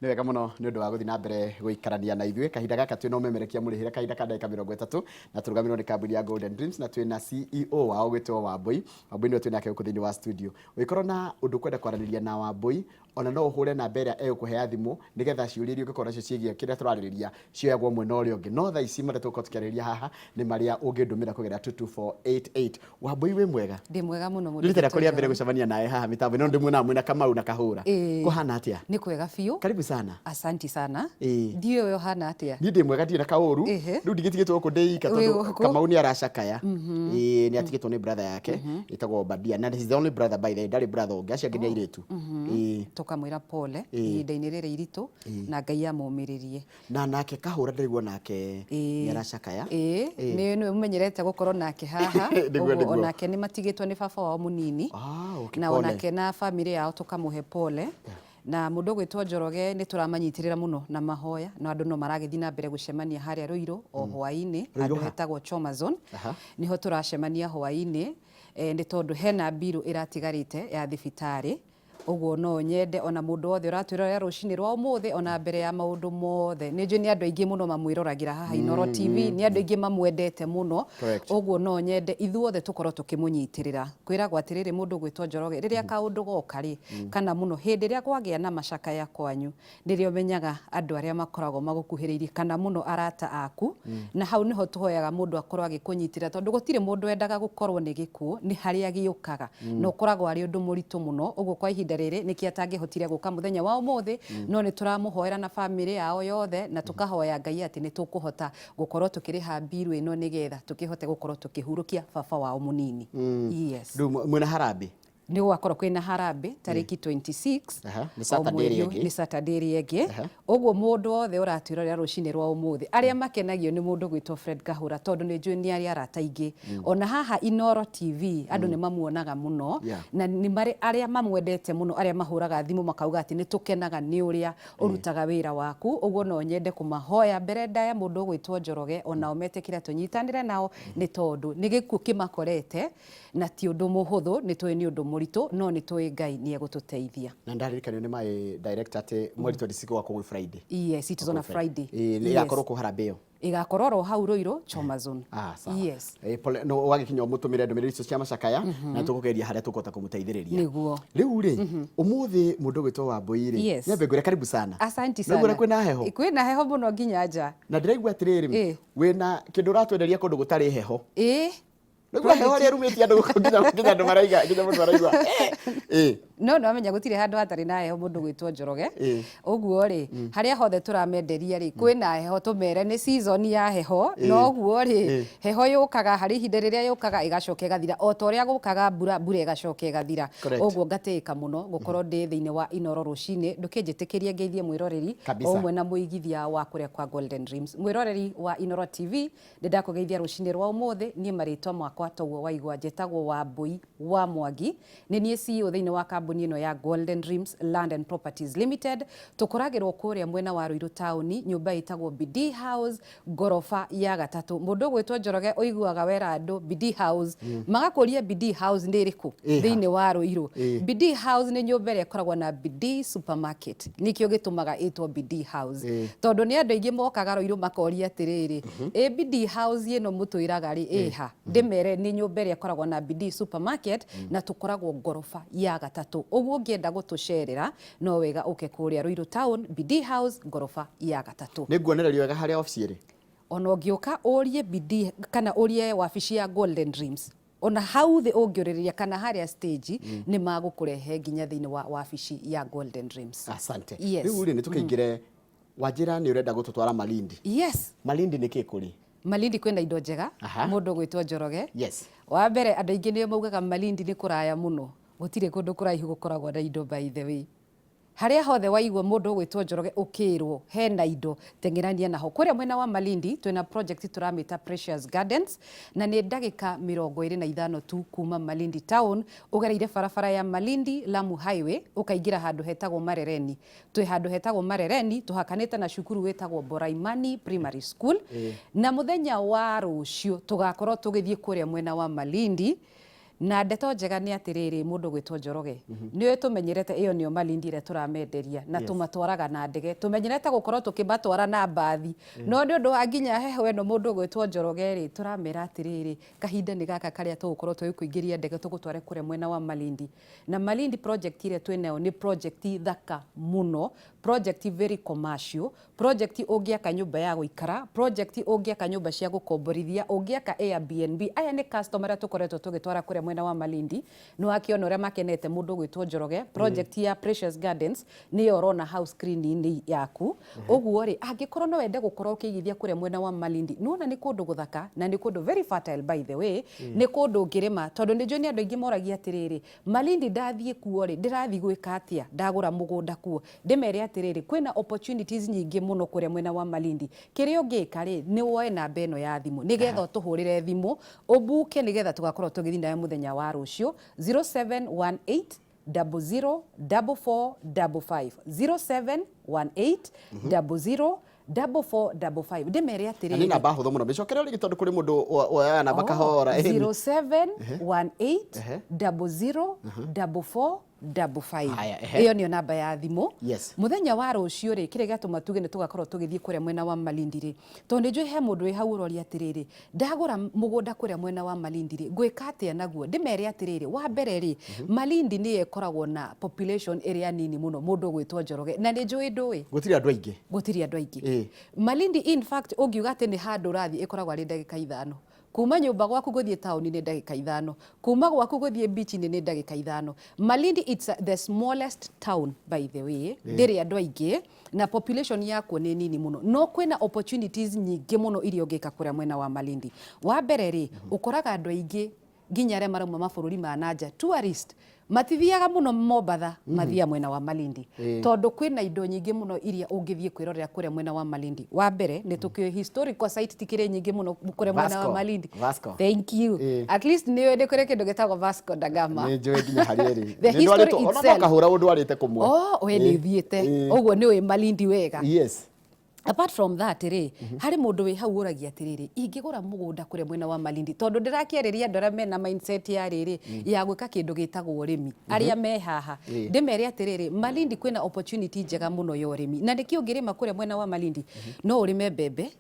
Nĩ wega mũno nĩ ũndũ wa gũthiĩ na mbere gũikarania na ithuĩ. Kahinda gaka twĩna ũmemerekia mũrĩhĩre kahinda ka ndagĩka 30 na tũrũgamĩrĩirwo nĩ kambuni ya Golden Dreams na twĩna CEO wao ũgwĩtwo Wambũi. Wambũi nĩwe twĩnake gũkũ thĩinĩ wa studio. Ũngĩkorwo na ũndũ ũkwenda kwaranĩria na Wambũi, ona no ũhũre namba ĩrĩa egũkũhe ya thimũ nĩgetha ciũria iria ũngĩkorwo nacio ciĩgiĩ kĩrĩa tũrarĩrĩria cioyagwo mwena ũrĩa ũngĩ. No thaa ici marĩa tũgũkorwo tũkĩarĩrĩria haha nĩ marĩa ũngĩndũmĩra kũgerera 22488. Wambũi wĩ mwega? Ndĩ mwega mũno mũndũ. Nĩ rita rĩakwa rĩa mbere gũcemania nawe haha mĩtambo-inĩ no ndĩmuonaga mwĩna Kamau na Kahũra. Kũhana atĩa? Nĩ kwega biũ. Karibu sana. Asanti sana. Ndiũĩ we ũhana atĩa? Niĩ ndĩ mwega ndirĩ na kaũru. Rĩu ndigĩtigĩtwo gũkũ ndĩ ika tondũ Kamau nĩ aracakaya. Ĩĩ nĩ atigĩtwo nĩ brother yake ĩtagwo Obadia na he's the only brother by the way, ndarĩ brother ũngĩ, acio angĩ nĩ airĩtu. Ĩĩ. Tũkamwĩra pole ihinda-inĩ rĩrĩ iritũ na Ngai amũmĩrĩrie. Na nake Kahũra ndĩraigua nake nĩ aracakaya. Ĩĩ, nĩ nĩwe mũmenyerete gũkorwo nake haha. Nĩguo, Ũguo nĩguo. onake nĩ matigĩtwo nĩ baba wao mũnini. Ah, okay, Na pole. onake na bamĩrĩ yao tũkamũhe pole. Na mũndũ ũgwĩtwo Njoroge nĩ tũramanyitĩrĩra mũno na mahoya, na andũ no maragĩthiĩ na mbere gũcemania harĩa Ruiru o hwaĩ-inĩ, Ruiru handũ ha? hetagwo Choma Zone. Nĩho tũracemania hwaĩ-inĩ, nĩ tondũ hena mbirũ ĩratigarĩte ya thibitarĩ. Ũguo no nyende ona mũndũ wothe ũratwĩrorera rũcinĩ rwa ũmũthĩ ona mbere ya maũndũ mothe nĩ njũĩ nĩ andũ aingĩ mũno mamwĩroragĩra haha Inooro TV nĩ andũ aingĩ mamwendete mũno. Correct. Ũguo no nyende ithuothe tũkorwo tũkĩmũnyitĩrĩra. Kwĩragwo atĩrĩrĩ mũndũ ũgwĩtwo Njoroge rĩrĩa kaũndũ goka rĩ kana mũno hĩndĩ ĩrĩa kwagĩa na macakaya kwanyu nĩrĩo menyaga andũ arĩa makoragwo magũkuhĩrĩirie kana mũno arata aku na hau nĩho tũhoyaga mũndũ akorwo agĩkũnyitĩrĩra tondũ gũtirĩ mũndũ wendaga gũkorwo nĩ gĩkuũ nĩ harĩa gĩũkaga na ũkoragwo arĩ ũndũ mũritũ mũno ũguo kwa ihinda rĩrĩ nĩkĩo atangĩhotire gũka mũthenya wa ũmũthĩ no nĩ tũramũhoera na bamĩrĩ yao yothe na tũkahoya Ngai atĩ nĩ tũkũhota gũkorwo tũkĩrĩha mbiru ĩno nĩgetha tũkĩhote gũkorwo tũkĩhurũkia baba wao mũnini. Yes. Rĩu mwĩna harambĩ? Nĩ gũgakorwo kwĩna harambĩ tarĩki 26 Aha, nĩ o Saturday mweri ĩrĩa ũyũ, ĩngĩ. nĩ Saturday ĩrĩa ĩngĩ. Ũguo mũndũ wothe ũratwĩrorera rũcinĩ rwa ũmũthĩ arĩa makenagio nĩ mũndũ gwĩtwo Fred Kahũra tondũ nĩ njũĩ nĩ arĩ arata aingĩ ona haha Inooro TV andũ nĩ mamuonaga mũno na nĩ marĩ arĩa mamwendete mũno arĩa mahũraga thimũ makauga atĩ nĩ tũkenaga nĩ ũrĩa ũrutaga wĩra waku. Ũguo no nyende kũmahoya mbere ndaya mũndũ ũgwĩtwo Njoroge onao metĩkĩre tũnyitanĩre nao nĩ tondũ nĩ gĩkuũ kĩmakorete Na ti ũndũ mũhũthũ, nĩ tũĩ nĩ ũndũ mũritũ, no nĩ tũĩ Ngai nĩ egũtũteithia. Na ndaririkanio nĩ my director atĩ mweri 26 gũgakorwo gwĩ Friday. Yes, it is on a Friday. Ĩĩ, nĩ ĩgakorwo kũ harambee ĩyo? Ĩgakorwo oro hau Ruiru, Choma Zone. Ah, sawa. Yes. Eh, pole, no ũgagĩkinya ũmũtũmĩre ndũmĩrĩri icio cia macakaya na tũkũgeria harĩa tũkũhota kũmũteithĩrĩria. Nĩguo. Rĩu rĩ, ũmũthĩ mũndũ ũgwĩtwo Wambũi rĩ, Yes. nyambe ngwĩre karibu sana. Asanti Na ngwĩre sana. kwĩna heho. Kwĩna heho mũno nginya nja. Na ndĩraigua atĩrĩrĩ, Ĩ. wĩna kĩndũ ũratwenderia kũndũ gũtarĩ heho. Ĩ. Nĩguo heho ĩrĩa ĩrumĩtie andũ gũkũ nginya nginya andũ maraiga nginya mũndũ araigua eh, No nĩ wamenya gũtirĩ handũ hatarĩ na heho mũndũ gwĩtwo Njoroge. Ĩ. Ũguo rĩ, harĩa hothe tũramenderia rĩ, kwĩna heho tũmere nĩ season ya heho, na ũguo rĩ, heho yũkaga harĩ ihinda rĩrĩa yũkaga ĩgacoka ĩgathira o ta ũrĩa gũkaga mbura, mbura ĩgacoka ĩgathira. Correct. Ũguo ngatĩĩka mũno gũkorwo ndĩ thĩinĩ wa Inooro rũcinĩ. Ndũkĩnjĩtĩkĩrie ngeithie mwĩroreri Kabisa. o ũmwe na mũigithia wa kũrĩa kwa Golden Dreams. Mwĩroreri wa Inooro TV, Nĩ ndakũgeithia rũcinĩ rwa ũmũthĩ, niĩ marĩtwa makwa toguo waigua njĩtagwo Wambũi wa Mwangi, nĩ niĩ CEO thĩinĩ wa kambuni ĩno ya Golden Dreams Land and Properties Limited. Tũkoragĩrwo kũrĩa mwena wa Ruiru taũni, nyũmba ĩtagwo Bidii House, ngoroba ya gatatũ. Mũndũ ũgwĩtwo Njoroge ũiguaga wera andũ Bidii House, magakũria Bidii House nĩ ĩrĩkũ thĩinĩ wa Ruiru. Bidii House nĩ nyũmba ĩrĩa ĩkoragwo na Bidii Supermarket, nĩkĩo gĩtũmaga ĩtwo Bidii House. Tondũ nĩ andũ aingĩ mokaga Ruiru makoria atĩrĩrĩ, ĩ Bidii House ĩno mũtwĩraga rĩ ĩha? Ndĩmere nĩ nyũmba ĩrĩa ĩkoragwo na Bidii Supermarket na tũkoragwo ngoroba ya gatatũ. Ũguo ũngĩenda gũtũcerera no wega ũke kũrĩa Ruiru Town, Bidii House, ngoroba ya gatatũ. Nĩ nguonererio wega harĩa obici ĩrĩ? Ona ũngĩũka ũrie Bidii kana ũrie wabici ya Golden Dreams, Ona hau thĩ ũngĩũrĩrĩria kana harĩa stage nĩ magũkũrehe nginya thĩinĩ wa wabici ya Golden Dreams. Asante. Yes. Rĩu rĩ nĩ tũkĩingĩre wanjĩra nĩ ũrenda gũtũtwara Malindi. Yes. Malindi nĩ kĩ kũrĩ? Malindi kwĩna indo njega. Aha. Mũndũ ũgwĩtwo Njoroge. Yes. Wa mbere andũ aingĩ nĩ maugaga Malindi nĩ kũraya mũno. Gũtirĩ kũndũ kũraihu gũkoragwo na indo by the way. Harĩa hothe waigua mũndũ ũgwĩtwo Njoroge ũkĩrwo hena indo, teng'erania naho. Kũrĩa mwena wa Malindi twĩna project tũramĩta Precious Gardens na nĩ ndagĩka 25 tu kuma Malindi town ũgereire barabara ya Malindi Lamu Highway ũkaingĩra handũ hetagwo Marereni. Twĩ handũ hetagwo Marereni tũhakanĩte na cukuru wĩtagwo Boraimani Primary School na mũthenya wa rũciũ tũgakorwo tũgĩthiĩ kũrĩa mwena wa Malindi. Na ndeto njega nĩ atĩrĩrĩ, mũndũ gwĩtwo Njoroge, nĩ ũĩ tũmenyerete ĩyo nĩyo Malindi ĩrĩa tũramenderia na tũmatwaraga na ndege. Tũmenyerete gũkorwo tũkĩmatwara na mbathi. No nĩ ũndũ wa nginya heho ĩno mũndũ ũgwĩtwo Njoroge rĩ, tũramera atĩrĩrĩ, kahinda nĩ gaka karĩa tũgũkorwo tũgĩkũingĩria ndege tũgũtware kũrĩa mwena wa Malindi. Na Malindi project ĩrĩa twĩnayo nĩ project thaka mũno, project very commercial, project ũngĩaka nyũmba ya gũikara, project ũngĩaka nyũmba cia gũkomborithia, ũngĩaka Airbnb. Aya nĩ customer arĩa tũkoretwo tũgĩtwara kũrĩa mwena wa Malindi. Nĩ wakĩona ũrĩa makenete mũndũ ũgwĩtwo Njoroge. Project ya Precious Gardens nĩyo ũrona hau screen-inĩ yaku. Ũguo rĩ, angĩkorwo no wende gũkorwo ũkĩigithia kũrĩa mwena wa Malindi, nĩ wona nĩ kũndũ gũthaka na nĩ kũndũ very fertile by the way, nĩ kũndũ ũngĩrĩma tondũ nĩ njũĩ nĩ andũ aingĩ moragia atĩrĩrĩ, Malindi ndathiĩ kuo rĩ, ndĩrathiĩ gwĩka atĩa ndagũra mũgũnda kuo? Ndĩmere atĩrĩrĩ, kwĩna opportunities nyingĩ mũno kũrĩa mwena wa Malindi. Kĩrĩa ũngĩka rĩ, nĩ woe namba ĩno ya thimũ nĩgetha ũtũhũrĩre thimũ, ũbuke nĩgetha tũgakorwo tũgĩthiĩ nawe mũthenya wa rũciũ 0718 00 44 55 0718 00 44 55. Ndĩmere Na nĩ atĩrĩrĩ, namba hũthũ mũno, mĩcokere rĩngĩ tondũ kũrĩ mũndũ woyaga namba kahora. 0718 00 44 55. Haya, ehe. Ĩyo nĩyo namba ya thimũ. Mũthenya wa rũciũ rĩ, kĩrĩa gĩatũma tuge nĩ tũgakorwo tũgĩthiĩ kũrĩa mwena wa Malindi rĩ, tondũ nĩ njũĩ he mũndũ wĩ hau ũroria atĩrĩrĩ, ndagũra mũgũnda kũrĩa mwena wa Malindi rĩ, ngwĩka atĩa naguo? Ndĩmere atĩrĩrĩ, wa mbere rĩ, Malindi nĩyo ĩkoragwo na population ĩrĩa nini mũno, mũndũ ũgwĩtwo Njoroge, na nĩ njũĩ ndũĩ Gũtirĩ andũ aingĩ. Gũtirĩ andũ aingĩ Malindi. In fact, ũngiuga atĩ nĩ handũ ũrathiĩ, ĩkoragwo arĩ ndagĩka 5 kuma nyũmba gwaku gũthiĩ taũni, nĩ ndagĩka 5 kuma gwaku gũthiĩ beach-inĩ, nĩ ndagĩka 5. Malindi, it's the smallest town by the way, ndĩrĩ andũ aingĩ na population yakuo nĩ nini mũno, no kwĩna opportunities nyingĩ mũno iria ũngĩka kũrĩa mwena wa Malindi. Wa mbere rĩ, ũkoraga andũ aingĩ nginya arĩa marauma mabũrũri ma nanja, tourist, matithiaga mũno Mombatha, mathiaga mwena wa Malindi tondũ kwĩna indo nyingĩ mũno iria ũngĩthiĩ kwĩrorera kũrĩa mwena wa Malindi. Wa mbere nĩ tũkĩũĩ historical site tikĩrĩ nyingĩ mũno kũrĩa mwena wa Vasco. Malindi. Vasco. Thank you. At least nĩ nĩ kũrĩ kĩndũ gĩtagwo Vasco da Gama. Nĩ njũĩ nginya harĩa ĩrĩ. The Nĩ history ndwarĩtwo- ona no itself. kahũra ũndwarĩte kũmwe. Oh, we nĩ ũthiĩte. Ũguo nĩ ũĩ Malindi wega. Apart from that rĩ, harĩ mũndũ wĩ hau ũragia atĩrĩrĩ, ingĩgũra mũgũnda kũrĩa mwena wa Malindi, tondũ ndĩrakĩarĩria andũ arĩa mena mindset ya rĩrĩ ya gwĩka kĩndũ gĩtagwo ũrĩmi, arĩa me haha, ndĩmere atĩrĩrĩ, Malindi kwĩna opportunity njega mũno ya ũrĩmi. Na nĩkĩ ũngĩrĩma kũrĩa mwena wa Malindi? No ũrĩme mbembe,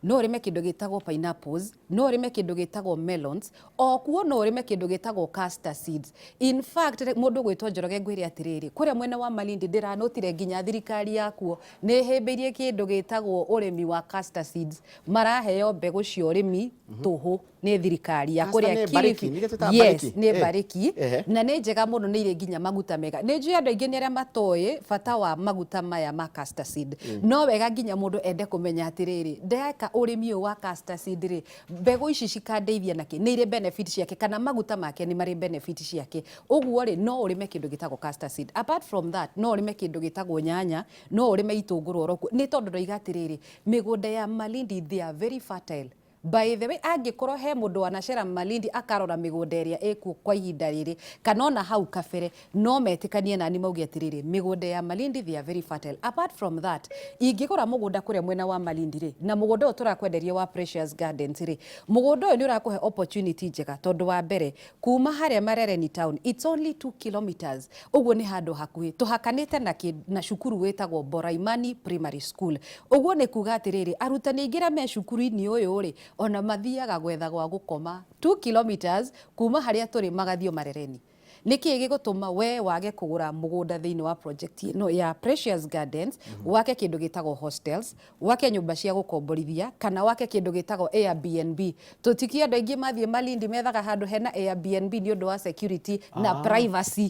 no ũrĩme kĩndũ gĩtagwo pineapples, no ũrĩme kĩndũ gĩtagwo melons, o kuo no ũrĩme kĩndũ gĩtagwo castor seeds. In fact, mũndũ gwĩtwo Njoroge, ngwĩre atĩrĩrĩ, kũrĩa mwena wa Malindi ndĩranotire nginya thirikari yakuo nĩ ĩhĩmbĩirie kĩndũ gĩtagwo ũrĩmi wa castor seeds. Maraheo mbegũ cia ũrĩmi tũhũ nĩ thirikari ya Castor kũrĩa nĩ mbarĩki, Kilifi. nĩ gĩtwĩtaga Yes, mbarĩki. nĩ mbarĩki na nĩ njega mũno, nĩ irĩ nginya maguta mega. Nĩ njũĩ andũ aingĩ nĩ arĩa matoĩ bata wa maguta maya ma castor seed. No wega nginya mũndũ ende kũmenya atĩrĩrĩ, ndeka ũrĩmi ũyũ wa castor seed rĩ, mbegũ ici cikandeithia nakĩ? Nĩ irĩ benefit ciake kana maguta make nĩ marĩ benefit ciake? Ũguo rĩ, no ũrĩme kĩndũ gĩtagwo castor seed. Apart from that, no ũrĩme kĩndũ gĩtagwo nyanya, no ũrĩme itũngũrũ oro kuo, nĩ tondũ ndoiga atĩrĩrĩ, mĩgũnda ya Malindi, they are very fertile. By the way, angĩkorwo he mũndũ wanacera Malindi akarora mĩgũnda ĩrĩa ĩkuo kwa ihinda rĩrĩ kana ona hau kabere, no metĩkanie nani mauge atĩrĩrĩ, mĩgũnda ya Malindi, they are very fertile. Apart from that, ingĩgũra mũgũnda kũrĩa mwena wa Malindi rĩ, na mũgũnda ũyũ tũrakwenderia wa Precious Gardens rĩ, mũgũnda ũyũ nĩ ũrakũhe opportunity njega tondũ wa mbere, kuma harĩa Marereni town it's only 2 kilometers. Ũguo nĩ handũ hakuhĩ tũhakanĩte na cukuru wĩtagwo Boraimani Primary School. Ũguo nĩ kuga atĩrĩrĩ, arutani aingĩ arĩa me cukuru-inĩ ũyũ rĩ, ona mathiaga gwetha gwa gũkoma 2 kilometers kuma harĩa tũrĩ, magathiĩ Marereni. Nĩkĩ gĩgũtũma we wage kũgũra mũgũnda thĩinĩ wa project ĩno ya Precious Gardens, wake kĩndũ gĩtagwo hostels, wake nyũmba cia gũkomborithia, kana wake kĩndũ gĩtagwo Airbnb? Tũtikiĩ andũ aingĩ mathiĩ Malindi methaga handũ hena Airbnb nĩ ũndũ wa security na privacy.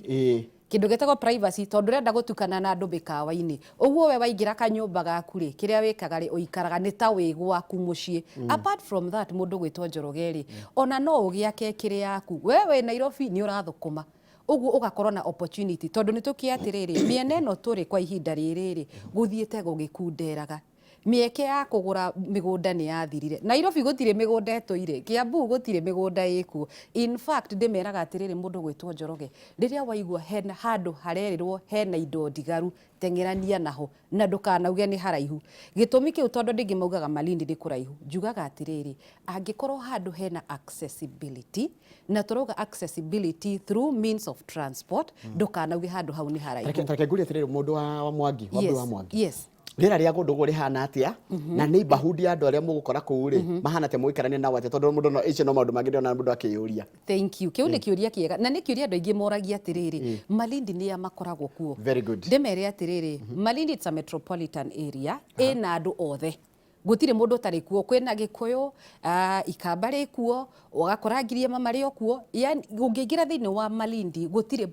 Kĩndũ gĩtagwo privacy, tondũ ũrenda gũtukana na andũ mĩkawa-inĩ. Ũguo we waingĩra kanyũmba gaku rĩ, kĩrĩa wĩkaga rĩ, ũikaraga nĩ ta wĩ gwaku mũciĩ. Apart from that, mũndũ gwĩtwo Njoroge rĩ, ona no ũgĩake kĩrĩ yaku. We wĩ Nairobi nĩ ũrathũkũma, ũguo ũgakorwo na opportunity, tondũ nĩ tũkĩe atĩrĩrĩ, mĩena ĩno tũrĩ kwa ihinda rĩrĩ rĩ, gũthiĩte gũgĩkunderaga. Mĩeke ya kũgũra mĩgũnda nĩ yathirire. Nairobi gũtirĩ mĩgũnda ĩtũire, Kiambu gũtirĩ mĩgũnda ĩkuo. In fact ndĩmeraga atĩrĩrĩ mũndũ ũgwĩtwo Njoroge, rĩrĩa waigua hena handũ harerĩrwo hena indo ndigaru, teng'erania naho na ndũkanauge nĩ haraihu. Gĩtũmi kĩu tondũ andũ aingĩ maugaga Malindi nĩ kũraihu, njugaga atĩrĩrĩ, angĩkorwo handũ hena accessibility, na tũrauga accessibility through means of transport, ndũkanauge handũ hau nĩ haraihu. Tareke ngũrie atĩrĩrĩ mũndũ wa Mwangi, Wambui wa Mwangi. Yes. Rĩera rĩa kũndũ gũkũ rĩhana atĩa na neighborhood ya andũ arĩa mũgũkora kũu rĩ mahana atĩa mũgũikarania nao atĩa tondũ mũndũ no icio no maũndũ mangĩ ndĩrona mũndũ akĩyũria. Thank you. Kĩu nĩ kĩũria kĩega na nĩ kĩũria andũ aingĩ moragia atĩrĩrĩ, Malindi nĩ a makoragwo kuo? Very good. Ndĩmere atĩrĩrĩ, Malindi it's a metropolitan area ĩna andũ othe. Gũtirĩ mũndũ ũtarĩ kuo, kwĩna Gĩkũyũ, Ikamba rĩ kuo, ũgakora Ngiriama marĩ o kuo, yani ũngĩingĩra thĩinĩ wa Malindi gũtirĩ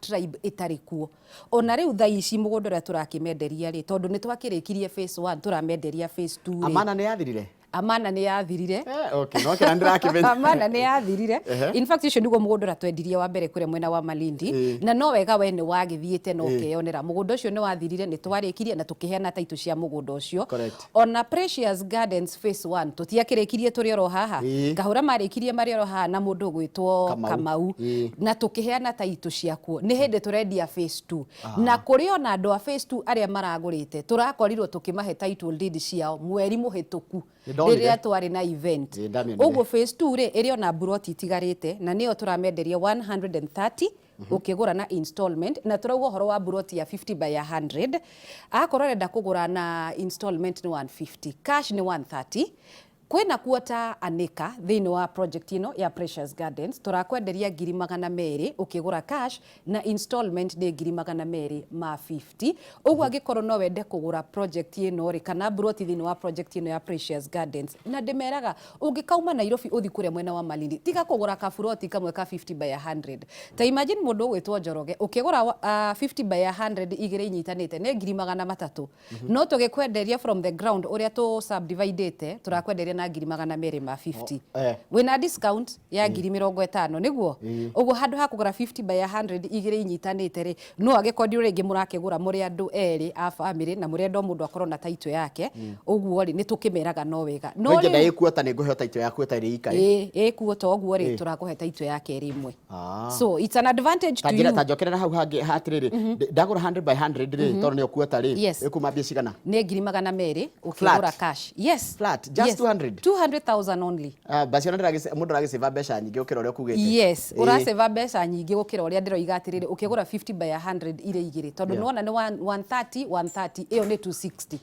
tribe ĩtarĩ kuo. Ona rĩu thaa ici mũgũnda ũrĩa tũrakĩmenderia rĩ, tondũ nĩ twakĩrĩkirie phase one tũramenderia phase two rĩ. Amana nĩ yathirire? Amana nĩ yathirire. Okay, no kĩra ndĩrakĩmenya. Amana nĩ yathirire. In fact ũcio nĩguo mũgũnda ũrĩa twendirie wa mbere kũrĩa mwena wa Malindi. Na no wega we nĩ wagĩthiĩte na ũkeyonera. Mũgũnda ũcio nĩ wathirire, nĩ twarĩkirie na tũkĩheana title cia mũgũnda ũcio. Correct. Ona Precious Gardens phase 1 tũtiakĩrĩkirie tũrĩ oro haha. Kahũra marĩkirie marĩ oro haha na mũndũ ũgwĩtwo Kamau. Kamau. Na tũkĩheana title ciakuo. Nĩ hĩndĩ tũrendia phase 2. Na kũrĩ ona andũ a phase 2 arĩa maragũrĩte tũrakorirwo tũkĩmahe title deed ciao mweri mũhĩtũku Nĩndonire. rĩrĩa twarĩ na event. Ĩĩ, ndamĩonire. Ũguo phase 2 rĩ ĩrĩ ona mburoti itigarĩte na nĩyo tũramenderia 130 ũkĩgũra na installment, na tũrauga ũhoro wa mburoti ya 50 by 100. Akorwo arenda kũgũra na installment nĩ 150, cash nĩ 130. Kwĩna quarter an acre thĩinĩ wa project ĩno ya Precious Gardens, tũrakwenderia 200,000 ũkĩgũra cash na installment nĩ 250,000. Ũguo angĩkorwo no wende kũgũra project ĩno rĩ, kana mburoti thĩinĩ wa project ĩno ya Precious Gardens, na ndĩmeraga ũngĩkauma Nairobi ũthi kũrĩa mwena wa Malindi, tiga kũgũra kaburoti kamwe ka 50 by 100. Ta imagine mũndũ ũgwĩtwo Njoroge, ũkĩgũra 50 by 100 igĩrĩ inyitanĩte nĩ 300,000. No tũgĩkwenderia from the ground ũrĩa tũ subdividĩte, tũrakwenderia na 250,000. Wĩna discount ya 50,000 nĩguo? Ũguo handũ ha kũgũra 50 by 100 igĩrĩ inyitanĩte rĩ, no agĩkondio rĩngĩ mũrakĩgũra mũrĩ andũ erĩ a family na mũrenda o mũndũ akorwo na title yake, ũguo rĩ, nĩ tũkĩmeraga no wega. No rĩu ĩ quarter nĩ ngũheo title ya quarter ĩrĩ ika ĩ? Ĩ quarter ũguo rĩ, tũrakũhe title ya kerĩ ĩmwe. So it's an advantage to you. Ta njokerera hau hangĩ atĩrĩrĩ, ndagũra 100 by 100 rĩ, tondũ nĩyo quarter rĩ, ĩkuma mbia cigana? Nĩ 200,000 ũkĩgũra cash. Yes. Flat, just 200? 200,000 only. Basi ona mũndũ aragĩcĩva mbeca nyingĩ gũkĩra ũrĩa ũkugĩte. Yes, ũracĩva mbeca nyingĩ gũkĩra ũrĩa ndĩroiga atĩrĩrĩ, ũkĩgũra 50 by 100 irĩ igĩrĩ, tondũ nĩwona nĩ 130, 130, ĩyo nĩ 260.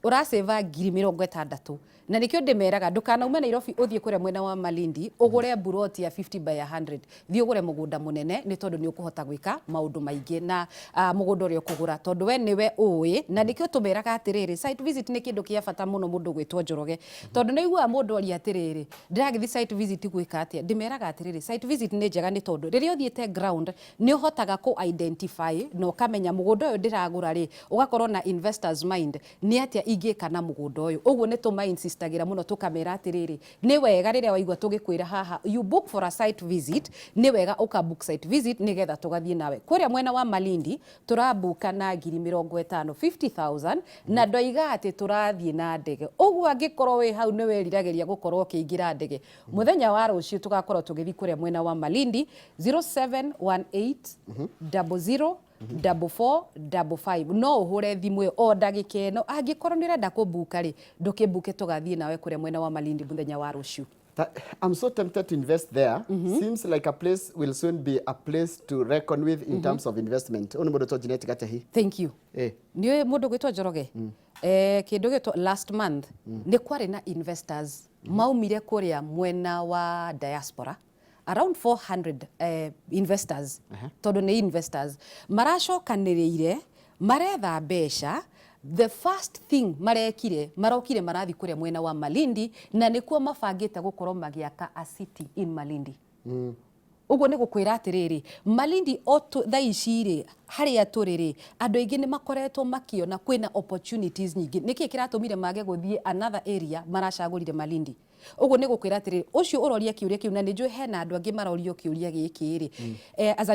Ũracĩva 60,000. Na nĩkĩo ndĩmeraga ndũkanaume Nairobi ũthiĩ kũrĩa mwena wa Malindi ũgũre mburoti ya 50 by 100. Thiĩ ũgũre mũgũnda mũnene nĩ tondũ nĩ ũkũhota gwĩka maũndũ maingĩ na mũgũnda ũrĩa ũkũgũra tondũ we nĩwe ũĩ. Na nĩkĩo tũmeraga atĩrĩrĩ, site visit nĩ kĩndũ kĩa bata mũno mũndũ ũgwĩtwo Njoroge. Tondũ nĩ ũiguaga mũndũ oria atĩrĩrĩ, ndĩragĩthiĩ site visit gwĩka atĩa? Ndĩmeraga atĩrĩrĩ, site visit nĩ njega nĩ tondũ rĩrĩa ũthiĩte ground nĩ ũhotaga kũ identify na ũkamenya mũgũnda ũyũ ndĩragũra rĩ, ũgakorwo na investors mind. Nĩ atĩa ingĩka na mũgũnda ũyũ? Ũguo nĩ tũma insistagĩra mũno tũkamera atĩrĩrĩ, nĩ wega rĩrĩa waigua tũgĩkwĩra haha you book for a site visit, nĩ wega ũka book site visit nĩgetha tũgathiĩ nawe. Kũrĩa mwena wa Malindi tũrabuka na 50,000, 50,000, na ndoiga atĩ tũrathiĩ na ndege. Ũguo angĩkorwo wĩ hau nĩ wĩriragĩria gũkorwo ũkĩingĩra ndege, mũthenya wa rũciũ tũgakorwo tũgĩthiĩ kũrĩa mwena wa Malindi 0718 00 44 55. No ũhũre thimũ ĩyo o ndagĩka ĩno angĩkorwo nĩ ũrenda kũmbuka rĩ, ndũkĩmbuke tũgathiĩ nawe kũrĩa mwena wa Malindi mũthenya wa rũciũ. I'm so tempted to invest there. Seems like a place will soon be a place to reckon with in terms of investment. Ũyũ nĩ mũndũ ũtwo Jeanette Gatehi. Thank you. Nĩ mũndũ gwĩtwo Njoroge. Kĩndũ gĩtwo last month nĩ kwarĩ na investors maumire kũrĩa mwena wa diaspora around 400 investors, tondũ nĩ investors maracokanĩrĩire maretha mbeca. The first thing marekire, marokire marathi kũrĩa mwena wa Malindi na nĩkuo mabangĩte gũkorwo magĩaka a city in Malindi. Ũguo nĩ gũkwĩra atĩrĩrĩ, Malindi o thaa ici rĩ, harĩa tũrĩ rĩ, andũ aingĩ nĩ makoretwo makĩona kwĩna opportunities nyingĩ. Nĩkĩ kĩratũmire mage gũthiĩ another area, maracagũrire Malindi? Ũguo nĩ gũkwĩra atĩrĩrĩ, ũcio ũroria kĩũria kĩu, na nĩ njũĩ hena andũ angĩ marorio kĩũria gĩkĩ rĩ, as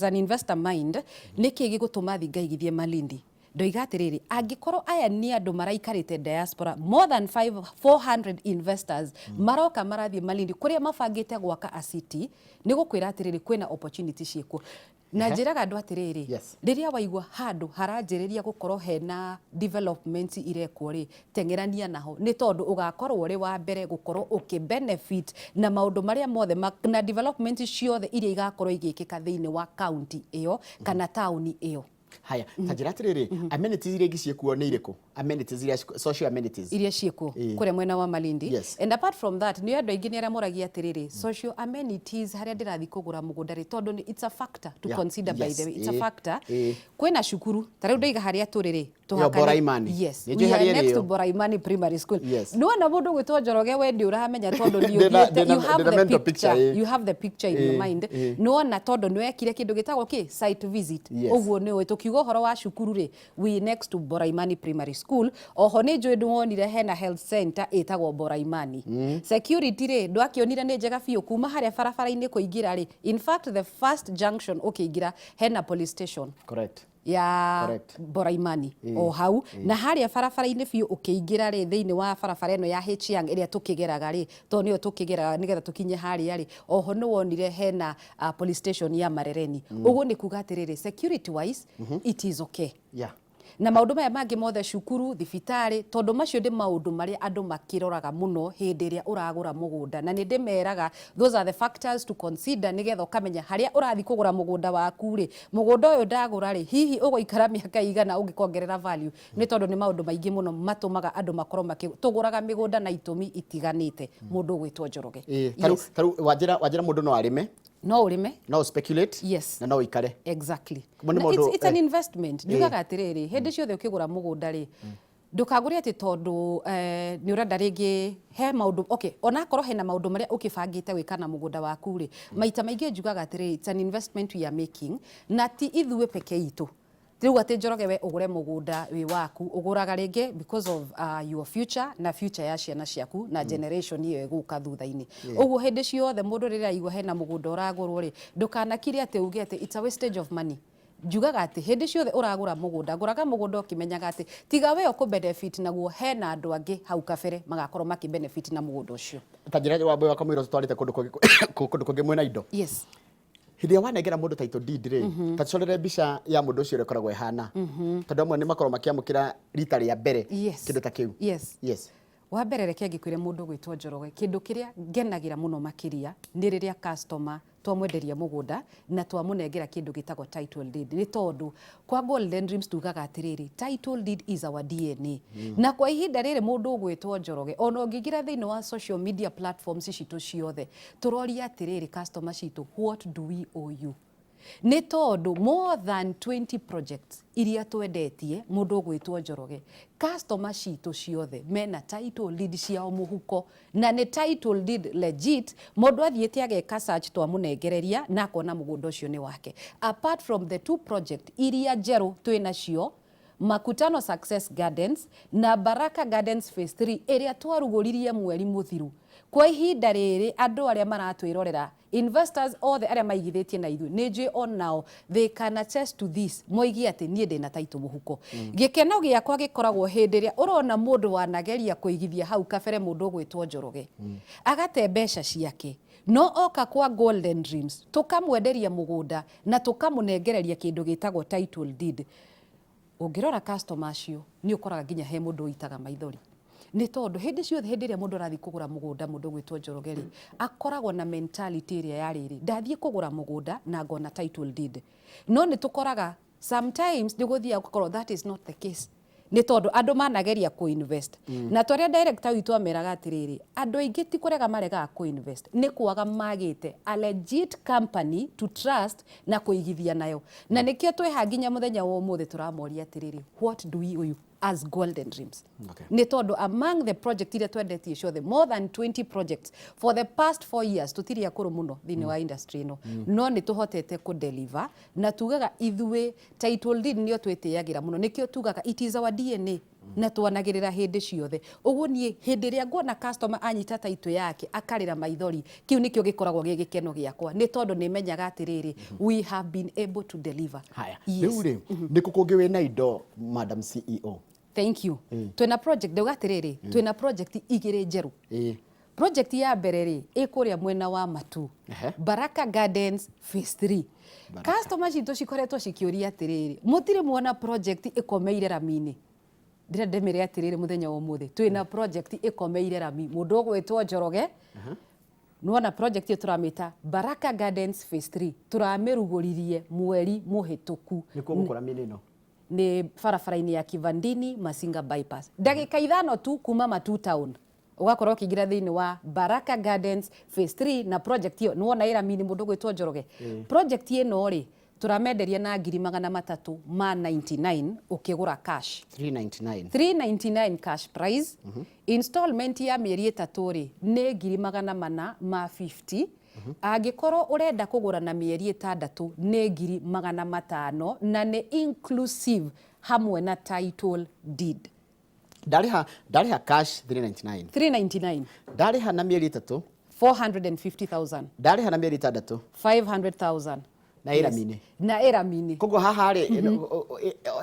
an investor mind, nĩkĩ gĩgũtũma thiĩ ngaigithie Malindi? Ndoiga atĩrĩrĩ, angĩkorwo aya nĩ andũ maraikarĩte diaspora, more than 400 investors maroka marathiĩ Malindi kũrĩa mabangĩte gwaka a city, nĩ gũkwĩra atĩrĩrĩ, kwĩna opportunity ciĩkuo. Na njĩraga andũ atĩrĩrĩ, rĩrĩa waigua handũ haranjĩrĩria gũkorwo hena development irekwo rĩ, teng'erania naho, nĩ tondũ ũgakorwo ũrĩ wa mbere gũkorwo ũkĩ benefit na maũndũ marĩa mothe na development ciothe iria igakorwo igĩkĩka thĩinĩ wa county ĩyo kana taũni ĩyo. Haya, ta njĩra atĩrĩrĩ, amenities iria ingĩ ciĩkuo nĩ irĩkũ? Amenities iria social amenities iria ciĩkuo kũrĩa mwena wa Malindi. And apart from that, nĩ andũ aingĩ nĩ arĩa moragia atĩrĩrĩ, social amenities harĩa ndĩrathiĩ kũgũra mũgũnda rĩ, tondũ it's a factor to consider, by the way, it's a factor. Kwĩna cukuru, ta rĩu ndaiga harĩa tũrĩ rĩ, Ĩyo Boraimani. Yes, Nĩ njũĩ we are harĩa ĩrĩ next ĩyo. to Boraimani Primary School. Nĩwona mũndũ ũgwĩtwo Njoroge, we ndĩ ũramenya tondũ nĩ Ndĩna- ũthiĩte, you have ndĩna the mental picture, picture, ĩĩ. you have the picture in your mind. Nĩwona tondũ nĩwekire kĩndũ gĩtagwo kĩ site visit. Ũguo nĩ ũĩ tũkiuga ũhoro wa cukuru rĩ, we next to Boraimani Primary School. Oho nĩ njũĩ nĩwonire hena health center ĩtagwo Boraimani. Security rĩ, ndwakĩonire nĩ njega biũ kuma harĩa barabara-inĩ kũingĩra rĩ, in fact the first junction ũkĩingĩra hena police station ya Boraimani o hau, na harĩa barabara-inĩ biũ ũkĩingĩra rĩ, thĩinĩ wa barabara ĩno ya H-Young ĩrĩa tũkĩgeraga rĩ, tondũ nĩyo tũkĩgeraga nĩgetha tũkinye harĩa rĩ, oho nĩ wonire hena police station ya Marereni. Ũguo nĩ kuga atĩrĩrĩ, security wise it is okay. Na maũndũ maya mangĩ mothe, cukuru, thibitarĩ, tondũ macio nĩ maũndũ marĩa andũ makĩroraga mũno hĩndĩ ĩrĩa ũragũra mũgũnda, na nĩ ndĩmeraga those are the factors to consider, nĩgetha ũkamenya harĩa ũrathiĩ kũgũra mũgũnda waku rĩ, mũgũnda ũyũ ndagũra rĩ, hihi ũgũikara mĩaka igana ũngĩkongerera value, nĩ tondũ nĩ maũndũ maingĩ mũno matũmaga andũ makorwo makĩ tũgũraga mĩgũnda na itũmi itiganĩte, mũndũ ũgwĩtwo Njoroge. Ĩĩ, tarĩu wanjĩra mũndũ no arĩme. No ũrĩme. No speculate. Na no ũikare. Exactly. Mo nĩ Na maũndũ, it's an investment. Njugaga atĩrĩrĩ, hĩndĩ ciothe ũkĩgũra mũgũnda rĩ, ndũkagũre atĩ tondũ nĩ ũrenda rĩngĩ he maũndũ, okay, onakorwo hena maũndũ marĩa ũkĩbangĩte gwĩka na mũgũnda waku rĩ, maita maingĩ njugaga atĩrĩrĩ, it's an investment we are making, na ti ithuĩ peke itũ. Rĩu atĩ Njoroge we ũgũre mũgũnda wĩ waku, ũgũraga rĩngĩ because of your future na future ya ciana ciaku na generation ĩyo ĩgũka thutha-inĩ. Ũguo hĩndĩ ciothe mũndũ rĩrĩa aigua hena mũgũnda ũragũrwo rĩ, ndũkanakire atĩ uge atĩ it's a wastage of money. Njugaga atĩ hĩndĩ ciothe ũragũra mũgũnda, gũraga mũgũnda ũkĩmenyaga atĩ tiga we ũkũ benefit naguo, hena andũ angĩ hau kabere magakorwo makĩ benefit na mũgũnda ũcio. Ta njĩra wa wakwa mũiro tũtwarĩte kũndũ kũngĩ mwĩna indo. Hĩndĩ ĩrĩa wanengera mũndũ title deed rĩ, ta tũcorere mbica ya mũndũ ũcio ũrĩa ĩkoragwo ĩhana, tondũ amwe nĩ makoragwo makĩamũkĩra rita rĩa mbere kĩndũ ta kĩu. Wa mbere reke ngĩkwĩre, mũndũ gwĩtwo Njoroge, kĩndũ kĩrĩa ngenagĩra mũno makĩria nĩ rĩrĩa customer twamwenderia mũgũnda na twamũnengera kĩndũ gĩtagwo title deed, nĩ tondũ kwa Golden Dreams tugaga atĩrĩrĩ, title deed is our DNA. Na kwa ihinda rĩrĩ, mũndũ ũgwĩtwo Njoroge, ona ũngĩingĩra thĩinĩ wa social media platforms citũ ciothe, tũroria atĩrĩrĩ customer citũ, "What do we owe you?" Nĩ tondũ more than 20 projects iria twendetie, mũndũ ũgwĩtwo Njoroge, customer citũ ciothe mena title deed ciao mũhuko, na nĩ title deed legit. Mũndũ athiĩte ageka search, twamũnengereria na akona mũgũnda ũcio nĩ wake. Apart from the two project iria njerũ twĩ nacio, Makutano Success Gardens na Baraka Gardens Phase 3 ĩrĩa twarugũririe mweri mũthiru, kwa ihinda rĩrĩ andũ arĩa maratwĩrorera, investors othe arĩa maigithĩtie na ithuĩ, nĩ njũĩ onao they can attest to this, moigie atĩ niĩ ndĩna title mũhuko. Gĩkeno gĩakwa gĩkoragwo hĩndĩ ĩrĩa ũrona mũndũ wanageria kũigithia hau kabere, mũndũ ũgwĩtwo Njoroge, agate mbeca ciake, no oka kwa Golden Dreams tũkamwenderia mũgũnda na tũkamũnengereria kĩndũ gĩtagwo title deed. Ũngĩrora customer acio, nĩ ũkoraga nginya he mũndũ ũitaga maithori, nĩ tondũ hĩndĩ ciothe hĩndĩ ĩrĩa mũndũ arathiĩ kũgũra mũgũnda, mũndũ ũgwĩtwo Njoroge rĩ, akoragwo na mentality ĩrĩa ya rĩrĩ, ndathiĩ kũgũra mũgũnda na ngona title deed. No nĩ tũkoraga sometimes nĩ gũthiaga gũkorwo that is not the case, nĩ tondũ andũ manageria kũ-invest na twarĩa director witũ ameraga atĩrĩrĩ, andũ aingĩ ti kũrega maregaga kũ-invest, nĩ kwaga magĩte a legit company to trust na kũigithia nayo. Na nĩkĩo twĩha nginya mũthenya wa ũmũthĩ tũramoria atĩrĩrĩ, "What do we owe you as Golden Dreams?" Nĩ tondũ among the project iria twendetie ciothe, more than 20 projects for the past 4 years, tũtirĩ akũrũ mũno thĩinĩ wa industry ĩno, no nĩ tũhotete kũ-deliver, na tugaga ithuĩ title deed nĩyo twĩtĩagĩra mũno. Nĩkĩo tugaga it is our DNA. Na twanagĩrĩra hĩndĩ ciothe. Ũguo niĩ hĩndĩ ĩrĩa nguona customer anyita title yake akarĩra maithori, kĩu nĩkĩo gĩkoragwo gĩ gĩkeno gĩakwa, nĩ tondũ nĩ menyaga atĩrĩrĩ, we have been able to deliver. Haya. Yes. Rĩu rĩ, nĩ kũ kũngĩ wĩna indo, madam CEO? Thank you. Twĩna project, ndauga atĩrĩrĩ, twĩna project igĩrĩ njerũ. Project ya mbere rĩ, ĩ kũrĩa mwena wa Matu. Baraka Gardens Phase 3. Customer citũ cikoretwo cikĩũria atĩrĩrĩ, mũtirĩ muona project ĩkomeire rami-inĩ? Ndĩrenda ndĩmĩre atĩrĩrĩ, mũthenya wa ũmũthĩ twĩna project ĩkomeire rami. Mũndũ ũgwĩtwo Njoroge, nĩwona project ĩyo tũramĩta Baraka Gardens Phase 3, tũramĩrugũririe mweri mũhĩtũku. Nĩ kuo gũkũ rami-inĩ ĩno? Nĩ barabara-inĩ ya Kivandini Masinga Bypass, ndagĩka 5 tu kuma Matu Town ũgakorwo ũkĩingĩra thĩinĩ wa Baraka Gardens Phase 3. Na project ĩyo nĩwona ĩ rami-inĩ, mũndũ ũgwĩtwo Njoroge. Project ĩno rĩ, tũramenderia na ngiri magana matatũ ma 99 ũkĩgũra cash. 399? 399 cash price. Installment ya mĩeri 3 rĩ, nĩ ngiri magana mana ma 50. Angĩkorwo ũrenda kũgũra na mĩeri 6, nĩ ngiri magana matano, na nĩ inclusive hamwe na title deed. Ndarĩha cash 399? 399. Ndarĩha na mĩeri 3? 450,000. Ndarĩha na mĩeri 6? 500,000. Na ĩ rami-inĩ? Na ĩ rami-inĩ. Koguo haha rĩ,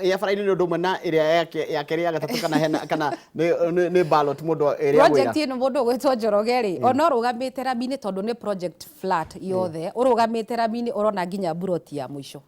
ya bara-inĩ nĩ ũndũ ũmwe na ĩrĩa ya kerĩ, ya gatatũ, kana hena kana nĩ ballot mũndũ ĩrĩa Project ĩno, mũndũ ũgwĩtwo Njoroge rĩ, ona ũrũgamĩte rami-inĩ, tondũ nĩ project flat yothe, ũrũgamĩte rami-inĩ ũrona nginya buroti ya mũico.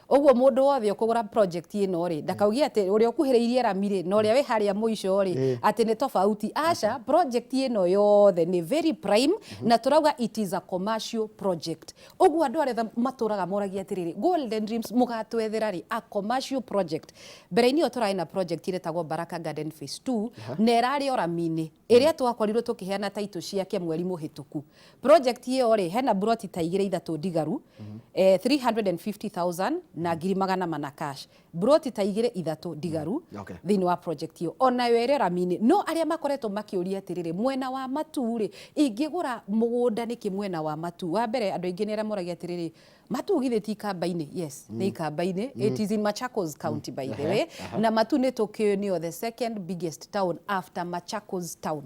Ũguo mũndũ wothe ũkũgũra project ĩno rĩ, ndakaugie atĩ ũrĩa ũkuhĩrĩirie rami rĩ na ũrĩa wĩ harĩa mũico rĩ atĩ nĩ tofauti. Aca, project ĩno yothe nĩ very prime, na tũrauga it is a commercial project. Ũguo andũ arĩa matũraga moragia atĩrĩrĩ, Golden Dreams mũgatwethera rĩ a commercial project? Mbere-inĩ ĩyo tũrarĩ na project ĩretagwo Baraka Garden Phase 2, na ĩrarĩ o rami-inĩ, ĩrĩa twakorirwo tũkĩheana title ciake mweri mũhĩtũku. Project ĩyo rĩ, hena buroti ta igĩrĩ ithatũ ndigaru, 350,000 na ngiri magana mana cash, buroti ta igĩrĩ ithatũ ndigaru thĩinĩ wa project ĩyo, onayo ĩrĩ rami-inĩ. No arĩa makoretwo makĩũria atĩrĩrĩ, mwena wa Matu rĩ, ingĩgũra mũgũnda nĩkĩ mwena wa Matu? Wa mbere, andũ aingĩ nĩ arĩa moragia atĩrĩrĩ, Matu githĩ ti Ikamba-inĩ? Yes, nĩ Ikamba-inĩ. It is in Machakos County, by the way. Na Matu nĩ tũkĩũĩ nĩyo the second biggest town after Machakos town.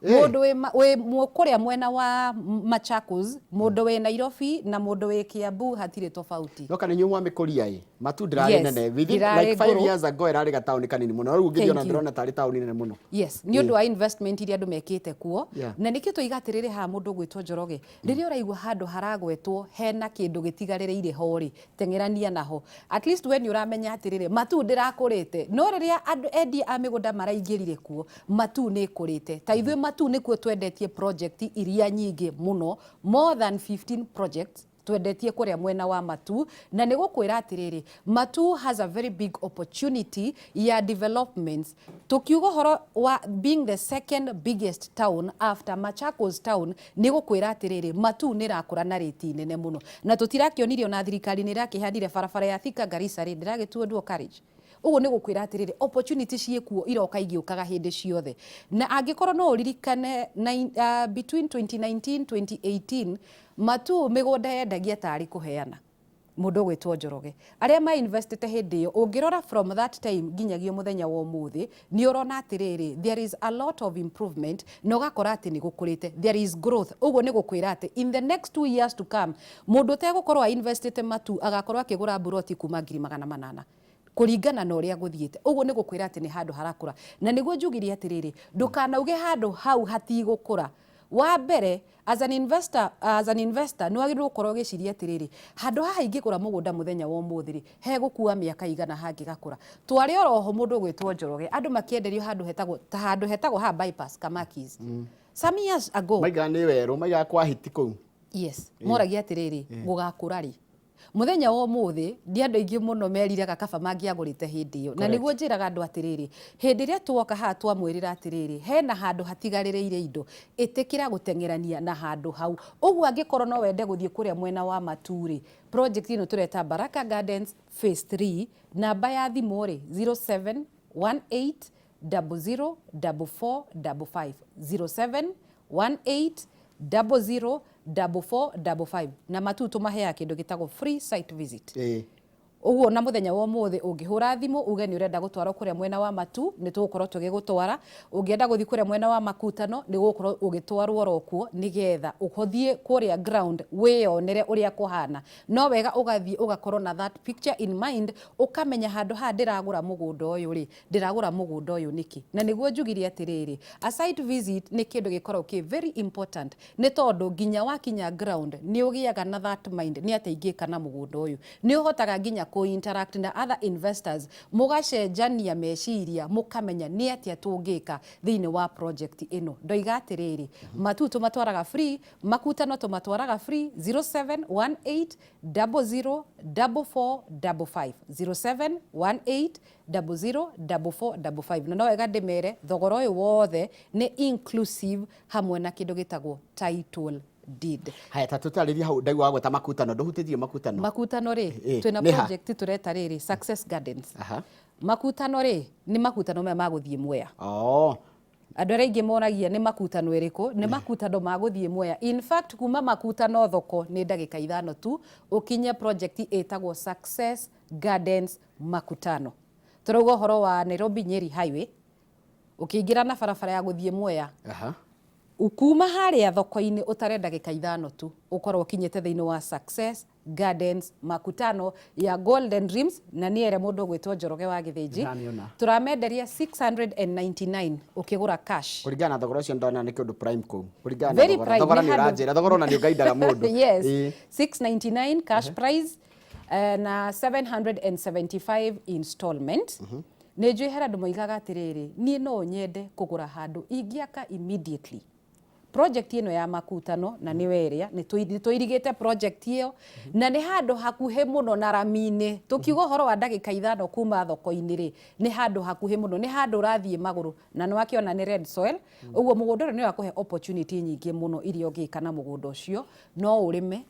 Mũndũ wĩ kũrĩa mwena wa Machakos, mũndũ wĩ Nairobi na mũndũ wĩ Kiambu hatirĩ tofauti. No kana inyuĩ mwamĩkũria ĩ, Matu ndĩrarĩ nene within Ndĩrarĩ like 5 ngũrũ. years ago ĩrarĩ gataũni kanini mũno, rĩu ngĩthiĩ ona Thank you. ndĩrona tarĩ taũni nene mũno. Yes, nĩ ũndũ wa investment iria andũ mekĩte kuo. Na nĩkĩo tũiga atĩrĩrĩ haha, mũndũ ũgwĩtwo Njoroge, rĩrĩa ũraigua handũ haragwetwo hena kĩndũ gĩtigarĩrĩire ho rĩ, teng'erania naho. At least we nĩ ũramenya atĩrĩrĩ, Matu ndĩrakũrĩte, no rĩrĩa andũ endia a mĩgũnda maraingĩrire kuo, Matu nĩ ĩkũrĩte. Ta ithuĩ Matu nĩkuo twendetie project iria nyingĩ mũno, more than 15 projects twendetie kũrĩa mwena wa Matu. Na nĩ gũkwĩra atĩrĩrĩ, Matu has a very big opportunity ya developments. Tũkiuga ũhoro wa being the second biggest town after Machakos town, nĩ gũkwĩra atĩrĩrĩ, Matu nĩ ĩrakũra na rĩti nene mũno. Na tũtirakĩonire ona thirikari nĩ ĩrakĩhandire barabara ya Thika Garissa rĩ, ndĩragĩtuo dual carriage. Ũguo nĩ gũkwĩra atĩrĩrĩ, opportunity ciĩkuo, iroka igĩũkaga hĩndĩ ciothe. Na angĩkorwo no ũririkane between 2019 2018, Matu mĩgũnda yendagia tarĩ kũheana. Mũndũ ũgwĩtwo Njoroge, arĩa ma investite hĩndĩ ĩyo, ũngĩrora from that time nginyagia mũthenya wa ũmũthĩ, nĩ ũrona atĩrĩrĩ, there is a lot of improvement, na ũgakora atĩ nĩ gũkũrĩte, there is growth. Ũguo nĩ gũkwĩra atĩ in the next 2 years to come, mũndũ ũtegũkorwo ainvestĩte Matu agakorwo akĩgũra mburoti kuma ngiri magana manana kũringana na ũrĩa gũthiĩte. Ũguo nĩ gũkwĩra atĩ nĩ handũ harakũra. Na nĩguo njugire atĩrĩrĩ, ndũkanauge handũ hau hatigũkũra. Wa mbere, as an investor nĩ wagĩrĩirwo gũkorwo ũgĩciria atĩrĩrĩ, handũ haha ingĩgũra mũgũnda mũthenya wa ũmũthĩ rĩ, hegũkua mĩaka igana hangĩgakũra? Twarĩ oroho, mũndũ ũgwĩtwo Njoroge, andũ makĩenderio handũ hetagwo ta handũ hetagwo haha bypass Kamakis some years ago. Maigaga nĩ werũ, maigaga kwa hiti kũu. Yes, moragia atĩrĩrĩ, gũgakũra rĩ? Mũthenya wa ũmũthĩ ndi andũ aingĩ mũno meriraga kaba mangĩagũrĩte hĩndĩ ĩyo. Na nĩguo njĩraga andũ atĩrĩrĩ, hĩndĩ ĩrĩa tuoka haha twamwĩrĩra atĩrĩrĩ, hena handũ hatigarĩrĩire indo, ĩtĩkĩra gũteng'erania na handũ hau. Ũguo angĩkorwo no wende gũthiĩ kũrĩa mwena wa Matu rĩ, project ĩno tũreta Baraka Gardens Phase 3. Namba ya thimũ rĩ, 0718 00 44 55, 0718 00 44 55. Na Matu tũmaheaga kĩndũ gĩtagwo free site visit. Ũguo na mũthenya wa ũmũthĩ ũngĩhũra thimũ uge nĩ ũrenda gũtwarwo kũrĩa mwena wa Matu, nĩ tũgũkorwo tũgĩgũtwara. Ũngĩenda gũthiĩ kũrĩa mwena wa Makutano, nĩ ũgũkorwo ũgĩtwarwo oro kuo nĩgetha ũthiĩ kũrĩa ground wĩyonere ũrĩa kũhana. No wega ũgathiĩ ũgakorwo na that picture in mind, ũkamenya handũ haha ndĩragũra mũgũnda ũyũ rĩ, ndĩragũra mũgũnda ũyũ nĩkĩ. Na nĩguo njugire atĩrĩrĩ, a site visit nĩ kĩndũ gĩkoragwo kĩ very important nĩ tondũ nginya wakinya ground nĩ ũgĩaga na that mind nĩ atĩa ingĩka na mũgũnda ũyũ. Nĩ ũhotaga nginya kũ interact na other investors, mũgacenjania meciria, mũkamenya nĩ atĩa tũngĩka thĩinĩ wa project ĩno. Ndoiga atĩrĩrĩ, Matuu tũmatwaraga free, Makutano tũmatwaraga free, 0718 00 4455, 0718 00 4455. Na no wega ndĩmere thogora ũyũ wothe nĩ inclusive hamwe na kĩndũ gĩtagwo title deed. Haya, ta tũtarĩrie hau ndaigua wagweta Makutano, ndũhutĩtie Makutano. Makutano rĩ, twĩna nĩ ha? project tũreta rĩrĩ Success Gardens. Makutano rĩ, nĩ makutano maya ma gũthiĩ Mwea. Andũ arĩa aingĩ moragia nĩ makutano ĩrĩkũ, nĩ makutano ma gũthiĩ Mwea. In fact, kuma Makutano thoko nĩ ndagĩka 5 tu ũkinye project ĩtagwo Success Gardens Makutano. Tũrauga ũhoro wa Nairobi Nyeri Highway, ũkĩingĩra na barabara ya gũthiĩ Mwea. Kuma harĩa thoko-inĩ ũtare ndagĩka 5 tu ũkorwo ũkinyĩte thĩinĩ wa Success Gardens Makutano ya Golden Dreams, na nĩ ere mũndũ ũgwĩtwo Njoroge wa Gĩthĩnji. Ndĩramĩona. Tũramenderia 699 ũkĩgũra cash. Kũringana na thogora ũcio ndona nĩ kĩndũ prime kũu. Kũringana na Very thogora. prime, Thogora nĩ nĩ handũ ũranjĩra, thogora ona nĩ ũgaindaga mũndũ. Yes, 699 cash price na 775 installment. Nĩ njũĩ harĩ andũ moigaga atĩrĩrĩ, niĩ no nyende kũgũra handũ ingĩaka immediately. Project ĩno ya Makutano na nĩwe ĩrĩa nĩ tũirigĩte project ĩyo, na nĩ handũ hakuhĩ mũno na rami-inĩ. Tũkiuga ũhoro wa ndagĩka 5 kuma thoko-inĩ rĩ, nĩ handũ hakuhĩ mũno, nĩ handũ ũrathiĩ magũrũ na nĩ wakĩona nĩ red soil. Ũguo mũgũnda ũyũ nĩ ũrakũhe opportunity nyingĩ mũno iria ũngĩka na mũgũnda ũcio. No ũrĩme,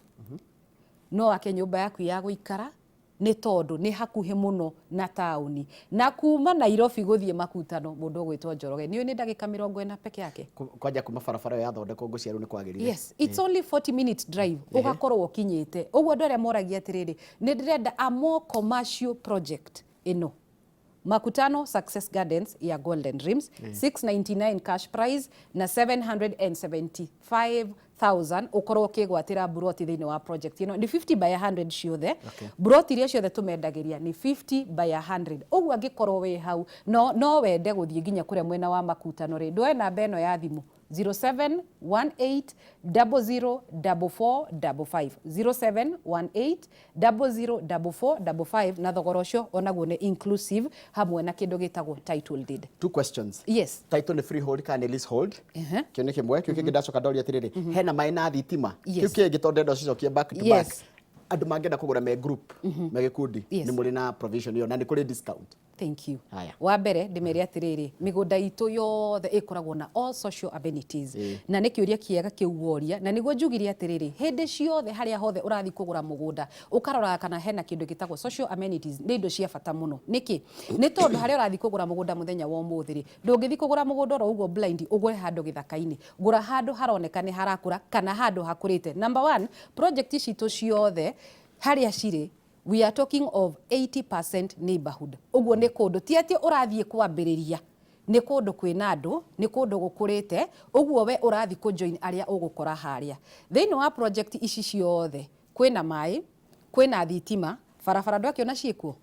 no wake nyũmba yaku ya gũikara, nĩ tondũ nĩ hakuhĩ mũno na taũni. Na kuma Nairobi gũthiĩ Makutano, mũndũ ũgwĩtwo Njoroge, nĩ ũĩ nĩ ndagĩka 40 peke yake. Kwanja kuma barabara ĩyo yathondekwo ngũciarwo nĩ kwagĩrire. Yes, it's only 40 minutes drive, ũgakorwo ũkinyĩte. Ũguo andũ arĩa moragia atĩrĩrĩ, nĩ ndĩrenda a more commercial project ĩno. Makutano Success Gardens ya Golden Dreams, 699 cash price na 775,000 ũkorwo ũkĩgwatĩra mburoti thĩinĩ wa project ĩno. Nĩ 50 by 100 ciothe. Mburoti iria ciothe tũmendagĩria nĩ 50 by 100. Ũguo angĩkorwo wĩ hau, no wende gũthiĩ nginya kũrĩa mwena wa Makutano rĩ, ndwoe namba ĩno ya thimũ 0718 00 4455, 0718 00 4455, na thogora ũcio onaguo nĩ inclusive hamwe na kĩndũ gĩtagwo title deed. Two questions. Yes. Title nĩ freehold kana nĩ leasehold? Kĩo nĩ kĩmwe. Kĩu kĩngĩ ndacoka ndoria atĩrĩrĩ, hena maĩ na thitima? Yes. Kĩu kĩngĩ tondũ ndenda ũcicokie back to back. Andũ mangĩenda kũgũra me group, me gĩkundi, nĩ mũrĩ na provision ĩyo na nĩ kũrĩ discount? Thank you. Haya. Wa mbere ndĩmere atĩrĩrĩ, mĩgũnda itũ yothe ĩkoragwo na all social amenities. Na nĩ kĩũria kĩega kĩu woria, na nĩguo njugire atĩrĩrĩ, hĩndĩ ciothe harĩa hothe ũrathiĩ kũgũra mũgũnda, ũkaroraga kana hena kĩndũ gĩtagwo social amenities, nĩ indo cia bata mũno. Nĩkĩ? Nĩ tondũ harĩa ũrathiĩ kũgũra mũgũnda mũthenya wa ũmũthĩ rĩ, ndũngĩthiĩ kũgũra mũgũnda oro ũguo blind, ũgũre handũ gĩthaka-inĩ. Gũra handũ haroneka nĩ harakũra kana handũ hakũrĩte. Number one, project citũ ciothe harĩa cirĩ, we are talking of 80% neighborhood. Ũguo nĩ kũndũ ti atĩ ũrathiĩ kwambĩrĩria, nĩ kũndũ kwĩna andũ, nĩ kũndũ gũkũrĩte, ũguo we ũrathiĩ kũ join arĩa ũgũkora harĩa. Thĩinĩ wa project ici ciothe kwĩna maĩ, kwĩna thitima, barabara ndwakĩona ciĩkuo,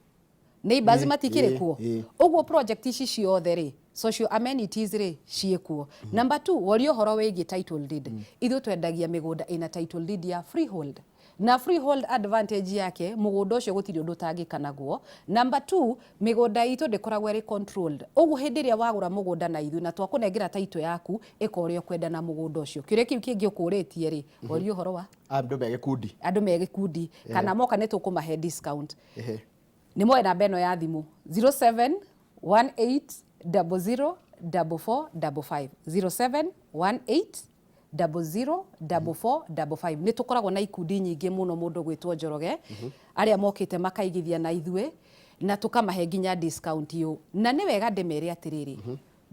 neighbors matikĩrĩ kuo. Ũguo project ici ciothe rĩ, social amenities rĩ ciĩkuo. Number 2, woria ũhoro wĩgiĩ title deed. Ithuĩ twendagia mĩgũnda ĩna title deed ya freehold. Na freehold advantage yake, mũgũnda ũcio gũtirĩ ũndũ ũtangĩka naguo. Number 2, mĩgũnda itũ ndĩkoragwo ĩrĩ controlled. Ũguo hĩndĩ ĩrĩa wagũra mũgũnda na ithuĩ na twakũnengera title yaku, ĩka ũrĩa ũkwenda na mũgũnda ũcio. Kĩũria kĩu kĩngĩ ũkũrĩtie rĩ, woria ũhoro wa andũ me gĩkundi. Andũ me gĩkundi. Kana moka nĩ tũkũmahe discount. Nĩ moe namba ĩno ya thimũ 0718 00 4455, 0718 00 4455. Nĩ tũkoragwo na ikundi nyingĩ mũno mũndũ gwĩtwo Njoroge, arĩa mokĩte makaigithia na ithuĩ na tũkamahe nginya discount yũ. Na nĩ wega ndĩmere atĩrĩrĩ,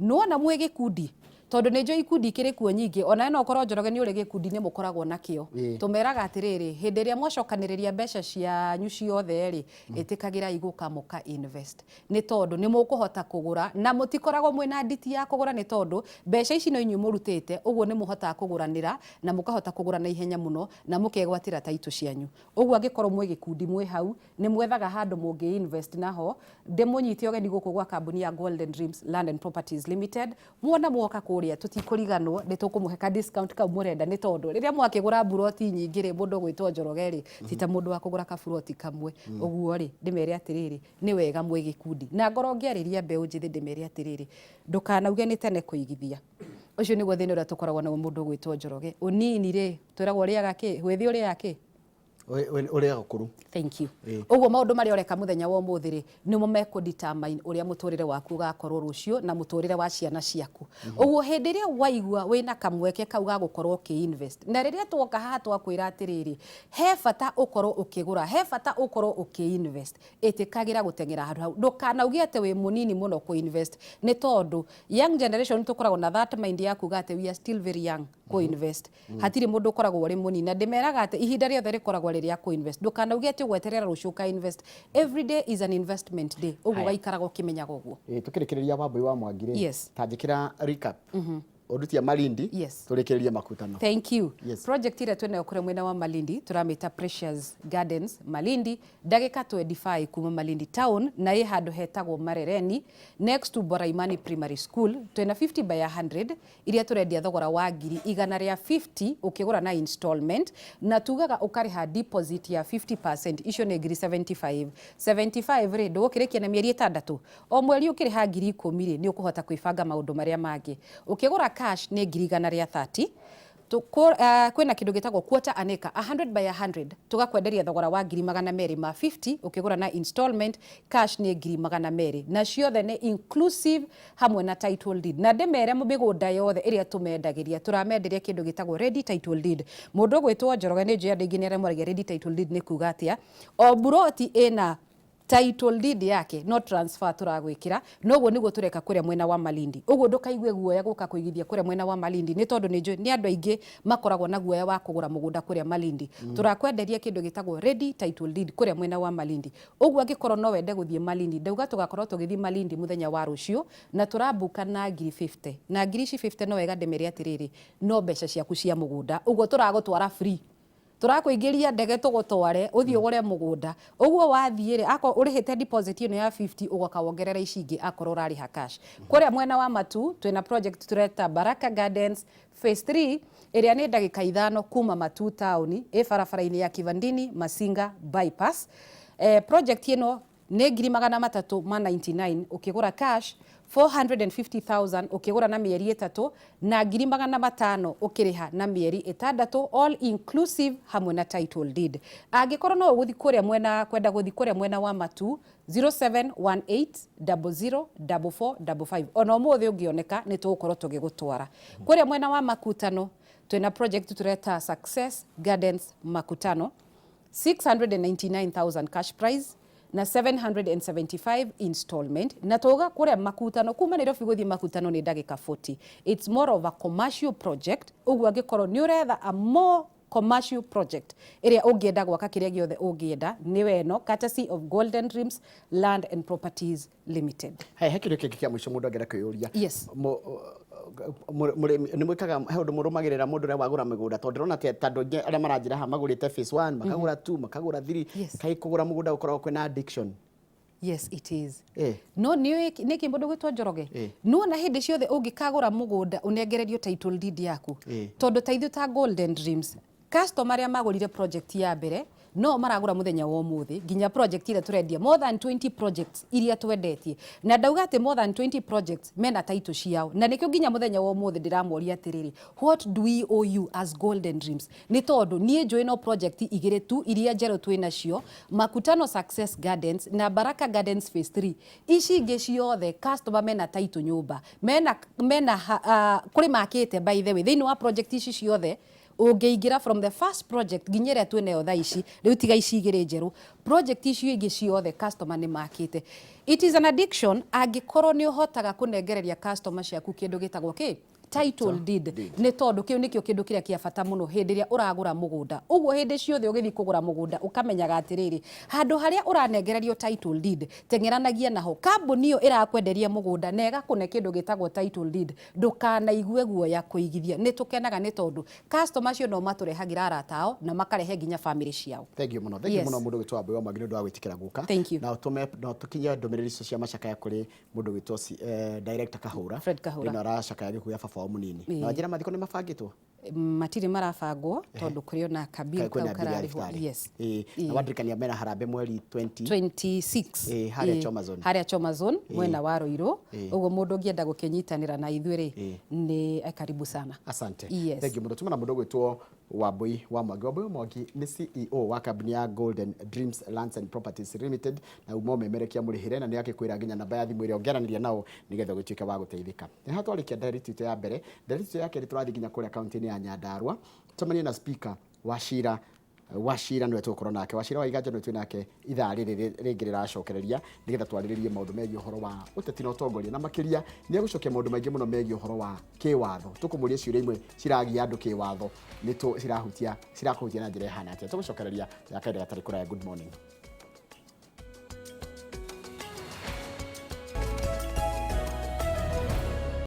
nĩwona mwĩ gĩkundi Tondũ nĩ njũĩ ikundi ikĩrĩ kuo nyingĩ, onawe no ũkorwo Njoroge nĩ ũrĩ gĩkundi-inĩ mũkoragwo nakĩo. Tũmeraga atĩrĩrĩ, hĩndĩ ĩrĩa mwacokanĩrĩria mbeca cianyu ciothe rĩ, ĩtĩkagĩrai gũka mũka invest. Nĩ tondũ nĩ mũkũhota kũgũra na mũtikoragwo mwĩna nditi ya kũgũra nĩ tondũ mbeca ici no inyuĩ mũrutĩte, ũguo nĩ mũhotaga kũgũranĩra na mũkahota kũgũra na ihenya mũno na mũkegwatĩra title cianyu. Ũguo angĩkorwo mwĩ gĩkundi mwĩ hau, nĩ mwethaga handũ mũngĩ invest naho, ndĩmũnyite ũgeni gũkũ gwa kambuni ya Golden Dreams Land and Properties Limited. Muona mwoka kũrĩa tũtikũriganwo, nĩ tũkũmũhe ka discount kau mũrenda nĩ tondũ rĩrĩa mwakĩgũra mburoti nyingĩ rĩ, mũndũ ũgwĩtwo Njoroge rĩ, ti ta mũndũ wa kũgũra kaburoti kamwe. Ũguo rĩ, ndĩmere atĩrĩrĩ, nĩ wega mwĩ gĩkundi. Na ngorwo ngĩarĩria mbeũ njĩthĩ ndĩmere atĩrĩrĩ, ndũkanauge nĩ tene kũigithia. Ũcio nĩguo thĩna ũrĩa tũkoragwo naguo mũndũ ũgwĩtwo Njoroge. Ũnini rĩ, twĩragwo ũrĩaga kĩ? Wĩthĩ ũrĩaga kĩ? Ũrĩaga ũkũrũ. Thank you. Ũguo maũndũ marĩa ũreka mũthenya wa ũmũthĩ rĩ, nĩmo mekũ determine ũrĩa mũtũrĩre waku ũgakorwo rũciũ na mũtũrĩre wa ciana ciaku. Ũguo hĩndĩ ĩrĩa waigua wĩna kamweke kau ga gũkorwo ũkĩ invest, na rĩrĩa twoka haha twakwĩra atĩrĩrĩ, he bata ũkorwo ũkĩgũra, he bata ũkorwo ũkĩ invest, ĩtĩkagĩra gũteng'era handũ hau. Ndũkanauge atĩ wĩ mũnini mũno kũ invest, nĩ tondũ young generation tũkoragwo na that mind ya kuga atĩ we are still very young kũ invest. Hatirĩ mũndũ ũkoragwo ũrĩ mũnini, na ndĩmeraga atĩ ihinda rĩothe rĩkoragwo rĩ rĩa kũ invest. Ndũkanauge atĩ ũgweterera rũciũ ũka invest. Every day is an investment day. Ũguo ũgaikaraga ũkĩmenyaga ũguo. Ĩĩ tũkĩrĩkĩrĩria Wambui wa Mwangi rĩ, ta njĩkĩra recap. Ũndutie Malindi, tũrĩkĩrĩrie Makutano. Thank you. Project ĩrĩa twĩnayo kũrĩa mwena wa Malindi tũramĩta Precious Gardens Malindi, ndagĩka 25 kuma Malindi town, na ĩ handũ hetagwo Marereni next to Boraimani Primary School. Twĩna 50 by 100 iria tũrendia thogora wa ngiri igana rĩa 50 ũkĩgũra na installment, na tugaga ũkarĩha deposit ya 50%, icio nĩ ngiri 75. 75 rĩ, ndũgũkĩrĩkia na mĩeri ĩtandatũ, o mweri ũkĩrĩha ngiri ikũmi rĩ, nĩ ũkũhota kwĩbanga maũndũ marĩa mangĩ. Ũkĩgũra cash nĩ ngiri igana rĩa 30. Kwĩna kĩndũ gĩtagwo quarter an acre, 100 by 100, tũgakwenderia thogora wa ngiri magana merĩ ma 50 ũkĩgũra na installment, cash nĩ ngiri magana merĩ, na ciothe nĩ inclusive hamwe na title deed. Na ndĩmere mĩgũnda yothe ĩrĩa tũmendagĩria, tũramenderia kĩndũ gĩtagwo ready title deed. Mũndũ ũgwĩtwo Njoroge nĩ njũĩ andũ aingĩ nĩ arĩa moragia ready title deed nĩ kuga atĩa. O mburoti ĩna title deed yake, no transfer tũragwĩkĩra, noguo nĩguo tũreka kũrĩa mwena wa Malindi. Ũguo ndũkaigue guoya gũka kũigithia kũrĩa mwena wa Malindi, nĩ tondũ nĩ njũĩ nĩ andũ aingĩ makoragwo na guoya wa kũgũra mũgũnda kũrĩa Malindi. Tũrakwenderia kĩndũ gĩtagwo ready title deed kũrĩa mwena wa Malindi. Ũguo angĩkorwo no wende gũthiĩ Malindi, ndauga tũgakorwo tũgĩthiĩ Malindi mũthenya wa rũciũ, na tũrambuka na ngiri 50. Na ngiri ici 50 no wega ndĩmere atĩrĩrĩ, no mbeca ciaku cia mũgũnda, ũguo tũragũtwara free. Tũrakũingĩria ndege tũgũtware ũthiĩ ũgũre mũgũnda. Ũguo wathiĩ rĩ, akorwo ũrĩhĩte deposit ĩno ya 50, ũgoka wongerere ici ingĩ akorwo ũrarĩha cash. Kũrĩa mwena wa Matu twĩna project tũreta Baraka Gardens Phase 3, ĩrĩa nĩ ndagĩka ithano kuma Matu town, ĩ barabara-inĩ ya Kivandini Masinga bypass. Project ĩno nĩ ngiri magana matatũ ma 99 ũkĩgũra cash, 450,000 ũkĩgũra na mĩeri ĩtatũ, na ngiri magana matano ũkĩrĩha na mĩeri ĩtandatũ, all inclusive hamwe na title deed. Angĩkorwo no ũgũthiĩ kũrĩa mwena, kwenda gũthiĩ kũrĩa mwena wa Matu, 0718004455, ona ũmũthĩ ũngĩoneka nĩ tũgũkorwo tũgĩgũtwara. Kũrĩa mwena wa Makutano twĩna project tũreta Success Gardens Makutano, 699,000 cash price na 775 installment, na tuga kũrĩa Makutano, kuma Nairobi gũthiĩ Makutano nĩ ndagĩka 40. It's more of a commercial project. Ũguo angĩkorwo nĩ ũretha a more commercial project ĩrĩa ũngĩenda gwaka kĩrĩa gĩothe ũngĩenda, nĩwe ĩno, courtesy of Golden Dreams Land and Properties Limited. He kĩũria kĩngĩ kĩa mũico mũndũ angĩenda kwĩyũria. Nĩ mwĩkaga he ũndũ mũrũmagĩrĩra mũndũ ũrĩa wagũra mĩgũnda, tondũ ndĩrona ta andũ aingĩ arĩa maranjĩra haha magũrĩte phase 1, makagũra 2, makagũra 3. Kaĩ kũgũra mũgũnda gũkoragwo kwĩna addiction? Yes, it is. No nĩ nĩkĩ mũndũ gwĩtwo Njoroge? Nĩwona hĩndĩ ciothe ũngĩkagũra mũgũnda ũnengererio title deed yaku, tondũ ta ithuĩ ta Golden Dreams, customer arĩa magũrire project ya mbere no maragũra mũthenya wa ũmũthĩ, nginya project ĩrĩa tũrendia, more than 20 projects iria twendetie, na ndauga atĩ more than 20 projects mena title ciao, na nĩkĩo nginya mũthenya wa ũmũthĩ ndĩramoria atĩrĩrĩ, what do we owe you as Golden Dreams? Nĩ tondũ niĩ njũĩ no project igĩrĩ tu iria njerũ twĩ nacio, Makutano Success Gardens na Baraka Gardens Phase 3. Ici ingĩ ciothe customer mena title nyũmba, mena kũrĩ makĩte. By the way, thĩinĩ wa project ici ciothe ũngĩingĩra from the first project nginya ĩrĩa twĩnayo thaa ici rĩu, tiga ici igĩrĩ njerũ, project icio ingĩ ciothe customer nĩ makĩte. It is an addiction angĩkorwo nĩ ũhotaga kũnengereria customer ciaku kĩndũ gĩtagwo kĩ Title deed, nĩ tondũ kĩu nĩkĩo kĩndũ kĩrĩa kĩa bata mũno hĩndĩ ĩrĩa ũragũra mũgũnda. Ũguo hĩndĩ ciothe ũgĩthiĩ kũgũra mũgũnda ũkamenyaga atĩrĩrĩ, handũ harĩa ũranengererio title deed, teng'eranagia naho. Kambuni ĩyo ĩrakwenderia mũgũnda na ĩgakũne kĩndũ gĩtagwo title deed, ndũkanaigue guoya kũigithia. Nĩ tũkenaga nĩ tondũ customer acio no matũrehagĩra arata ao na makarehe nginya famĩlĩ ciao. Thank you mũno. Thank you mũno mũndũ ũgwĩtwo Wambui wa Mwangi nĩ ũndũ wa gwĩtĩkĩra gũka. Thank you. Na ũtũme na ũtũkinyie ndũmĩrĩri icio cia macakaya kũrĩ mũndũ ũgwĩtwo director Kahũra. Fred Kahũra. Ĩno aracakaya gĩkuũ gĩa baba wao mũnini. Na wanjĩra mathiko nĩ mabangĩtwo? Matirĩ marabangwo tondũ kũrĩ ona kabill kau kwĩna bill ya kararĩhwo. thibitarĩ. Yes. Ĩĩ, na wandirikania mena harambee mweri 20 26. Ĩĩ, harĩa Choma Zone. Harĩa Choma Zone mwena wa Ruiru. Ũguo mũndũ ũngĩenda gũkĩnyitanĩra na ithuĩ rĩ, nĩ karibu sana. Asante. Yes. Thank you mũno. Tuma na mũndũ ũgwĩtwo Wambui wa Mwangi. Wambui wa Mwangi nĩ CEO wa kambuni ya Golden Dreams Lands and Properties Limited, na uma ũmemerekia mũrĩhĩre, na nĩ akĩkwĩra nginya namba ya thimũ ĩrĩa ũngĩaranĩria nao nĩgetha ũgĩtuĩke wa gũteithĩka. Nĩ haha twarĩkia ndereti itũ ya mbere. Ndereti itũ ya kerĩ tũrathiĩ nginya kũrĩa kaunti-inĩ ya Nyandarua, tũcemanie na speaker Wachira. Wachira nĩwe tũgũkorwo nake. Wachira wa Iganjo nĩwe twĩ nake ithaa rĩrĩ rĩngĩ rĩracokereria nĩgetha twarĩrĩrie maũndũ megiĩ ũhoro wa ũteti na ũtongoria, na makĩria nĩ egũcokia maũndũ maingĩ mũno megiĩ ũhoro wa kĩwatho. Tũkũmũria ciũria imwe ciragia andũ kĩwatho nĩ cirahutia cirakũhutia na njĩra ĩhana atĩa. Tũgũcokereria ya kahinda gatarĩ kũraya. Good morning.